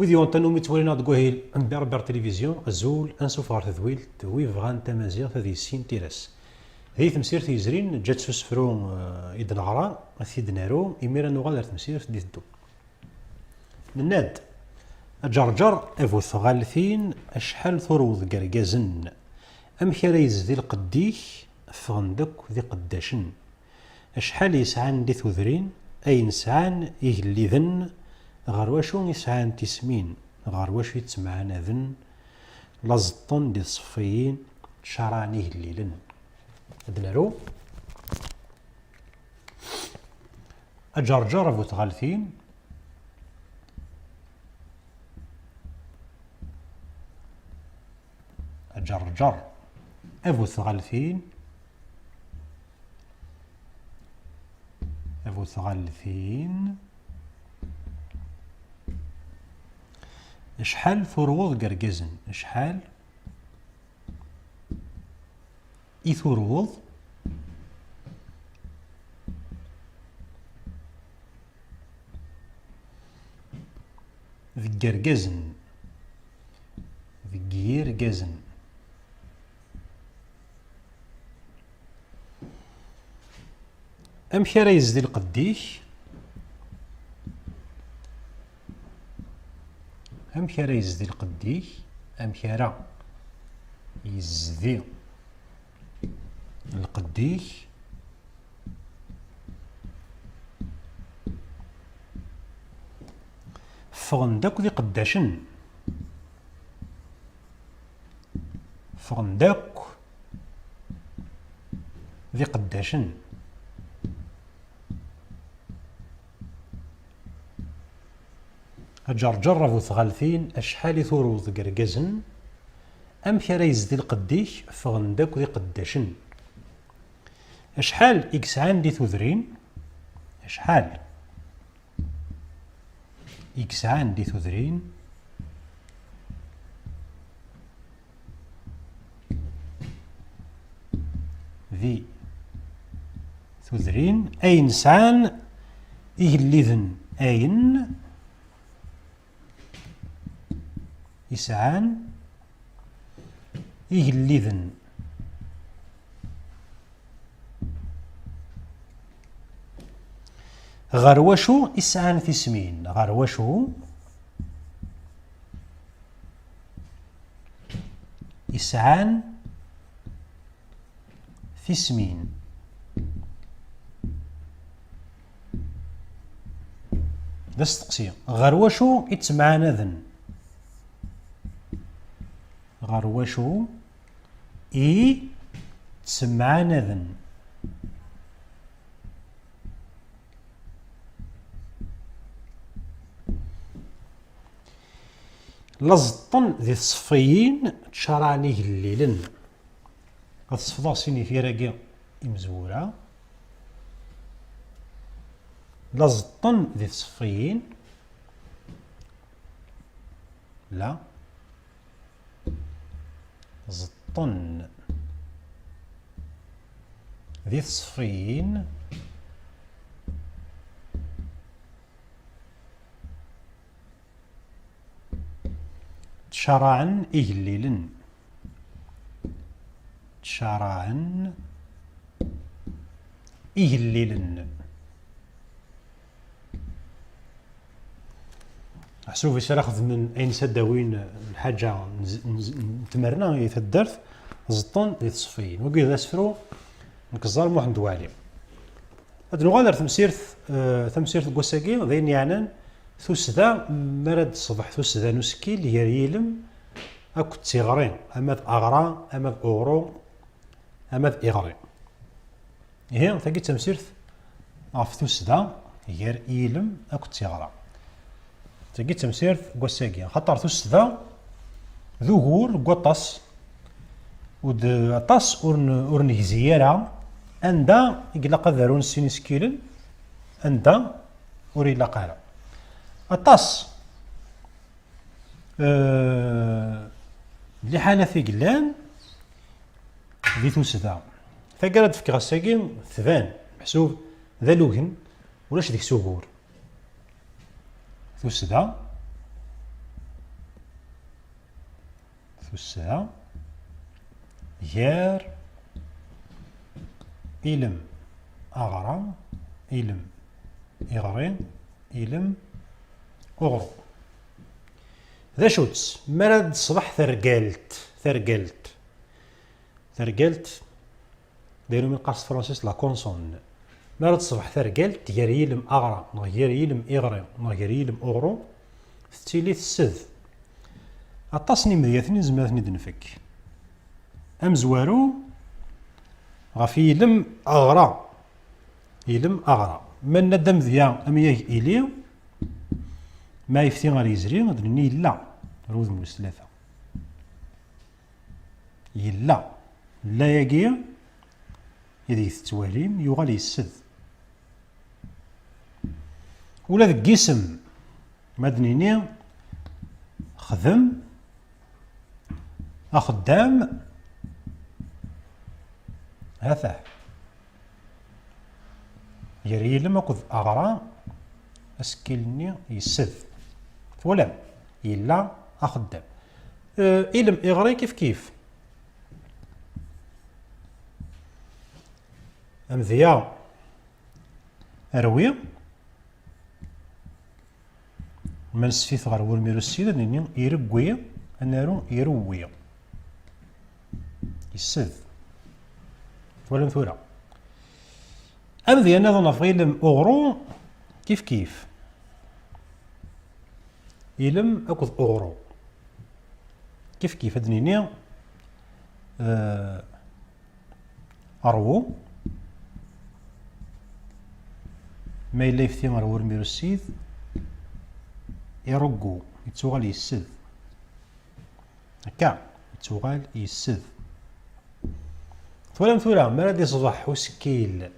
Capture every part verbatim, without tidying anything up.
Wid yuɣen tannumi ttwalin-aɣ deg wahil n Berber Télévision, azul, ansuf ɣer tedwilt, wi bɣan tamaziɣt ad yissin tira-s. Di temsirt yezrin, ǧǧa-tt s usefru, eh, i d-neɣra, ad t-id-naru, imir ad nuɣal ar temsirt d-iteddu. Nenna-d, a Ǧerǧer a bu tɣaltin, acḥal turweḍ deg yergazen, amek ara yezdi lqedd-ik, ffɣen-d akk d iqeddacen. Acḥal yesɛan di tudrin, ayen sɛan igelliden, ɣer wacu i sɛan tismin, ɣer wacu i ttemɛanaden, la ẓeṭṭen di tṣeffiyin, ttcaraɛen igellilen. Ad naru. A Ǧerǧer a bu tɣaltin. A Ǧerǧer a bu tɣaltin. A bu tɣaltin. Acḥal turweḍ deg yergazen? Acḥal i turweḍ deg yergazen? Deg yirgazen. Amek ara yezdi lqedd-ik? Amek ara yezdi lqedd-ik? Amek ara yezdi lqedd-ik? Ffɣen-d akk d iqeddacen. Ffɣen-d akk d iqeddacen. A Ǧerǧer a bu tɣaltin, acḥal i turweḍ deg yergazen, amek ara yezdi lqedd-ik, ffɣen-d akk d iqeddacen. Acḥal i yesɛan di tudrin? Acḥal i yesɛan di tudrin? Di tudrin, ayen sɛan igelliden, ayen yesɛan igelliden. Ɣer wacu i sɛan tismin? Ɣer wacu i sɛan tismin? D asteqsi. Ɣer wacu i ttemɛanaden? Ɣer wacu i ttemɛanaden? La ẓeṭṭen di tṣeffiyin, ttcaraɛen igellilen. Ad sefḍeɣ sin ifir-agi imezwura. La ẓeṭṭen di tṣeffiyin. La ẓeṭṭen di tṣeffiyin. Ttcaraɛen igellilen. Ttcaraɛen igellilen. Meḥsub is ara xedmen ayen s ad d-awin lḥaǧa n z-, n z-, n tmerna i taddart, ẓeṭṭen di tṣeffiyin. Wagi d asefru n Keẓẓar Muḥend Waɛli. Ad nuɣal ar temsirt, eh, tamsirt n wass-agi, d ayen yeɛnan tussda, mi ara d-tṣeḍḥ tussda n usekkil gar yilem akked tiɣri, ama d aɣra, ama d uɣru, ama d iɣri. Ihi, tagi d tamsirt ɣef tussda gar yilem akked tiɣra. Tagi d tamsirt n wass-agi, axaṭer tussda d ugur n waṭas, u d aṭas ur n-, ur negzi ara anda i ilaq ad arun sin isekkilen, anda ur ilaq ara. Aṭas, eh, n liḥanat i yellan di tussda. Taggara d-fkeɣ ass-agi tban, meḥsub d alugen, ulac deg-s ugur. Tussda, Usseha gar ilem aɣra, ilem iɣri, ilem uɣru. D acu-tt? Mi ara d-teṣbeḥ tergalt, tergalt, tergalt, d ayen umi neqqar s tefransist la consonne. Mi ara d-teṣbeḥ tergalt gar yilem aɣra neɣ gar yilem iɣri neɣ gar yilem uɣru, tettili tessed. Aṭas n yimedyaten i nezmer ad ten-id-nfek. Amezwaru ɣef yilem aɣra. Yilem aɣra. Ma nenna-d amedya amyag ili, ma ayefti ar yezri, ad d-nini yella. Ar wudem wis tlata. Yella. Lla-agi ideg tettwalim yuɣal yessed. Ula deg yisem, ma d-nini xdem, axeddam, ha-t-ah. Gar yilem akked aɣra, asekkil-nni yessed. Twalam? Yella axeddam. Eh, ilem iɣri kif kif. Amedya arwi. Ma nesfit ɣer wurmir ussid, ad nini iregwi, ad naru irewwi. Yessed. Twalam tura? Amedya nniḍen ɣef yilem uɣru, kif kif. Ilem akked uɣru. Kif kif, ad d-nini, eh, ṛwu. Ma yella ayefti ar wurmir ussid, iṛuggu, yettuɣal yessed. Akka, yettuɣal yessed. Twalam tura, mi ara d-iṣbeḥ usekkil, eh,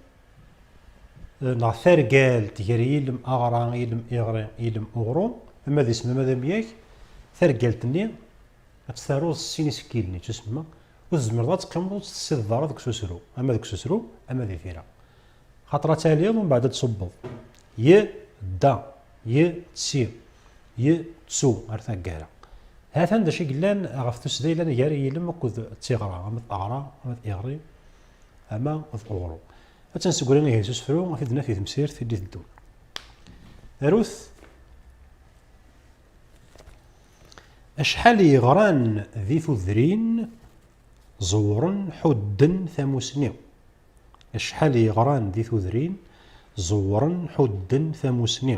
neɣ targalt gar yilem aɣra, ilem iɣri, ilem uɣru, ama d isem ama d amyag, targalt-nni ad tt-taruḍ s sin isekkilen, yettusemma, ur tzemreḍ ad teqqimeḍ ur tt-tessideḍ ara deg ususru, ama deg ususru, ama di tira. Xaṭer ad taliḍ, umbeɛd ad d-ṣubbeḍ. Y, da, y, tsi, y, tsu, ar taggara. Ha-t-an d acu i yellan ɣef tussda yellan gar yilem akked d tiɣra, ama d aɣra, ama d iɣri, ama d uɣru. Ad tt-nessegri ihi s usefru, ad t-id-naf di temsirt i d-iteddun. Arut. Acḥal yeɣran di tudrin ẓewren, ḥudden tamusni. Acḥal yeɣran di tudrin ẓewren, ḥudden tamusni.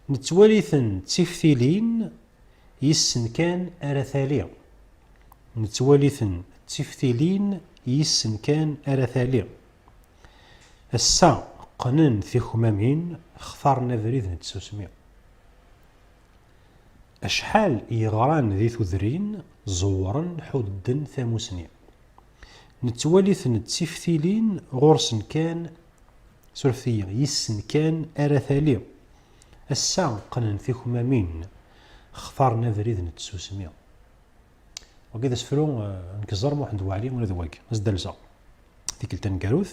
Nettwali-ten d tiftilin, yes-sen kan ara tali. Nettwali-ten d tiftilin, yes-sen kan ara tali. Ass-a qqnen tikmamin, xtaren abrid n tsusmi. Acḥal yeɣran di tudrin ẓewren, ḥudden tamusni. Nettwali-ten d tiftilin, ɣur-sen kan, surfet-iyi, yes-sen kan ara tali. Ass-a qqnen tikmamin, xtaren abrid n tsusmi. Wagi d asefru, eh, n Keẓẓar Muḥend Waɛli, ula d wagi, ad s-d-alseɣ. Tikkelt taneggarut,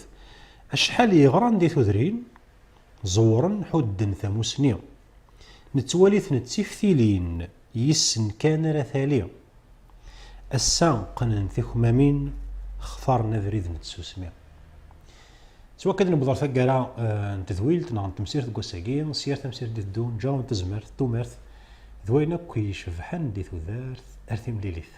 acḥal yeɣran di tudrin, ẓewren, ḥudden tamusni. Nettwali-ten d tiftilin, yes-sen kan ara tali. Ass-a qqnen tikmamin, xtaren abrid n tsusmi. S wakka ad newweḍ ɣer taggara, eh, n tedwilt neɣ n temsirt deg wass-agi, s yir tamsirt d-iteddun, ǧǧan tazmert, tumert, d wayen akk icebḥen di tudert, ar timlilit.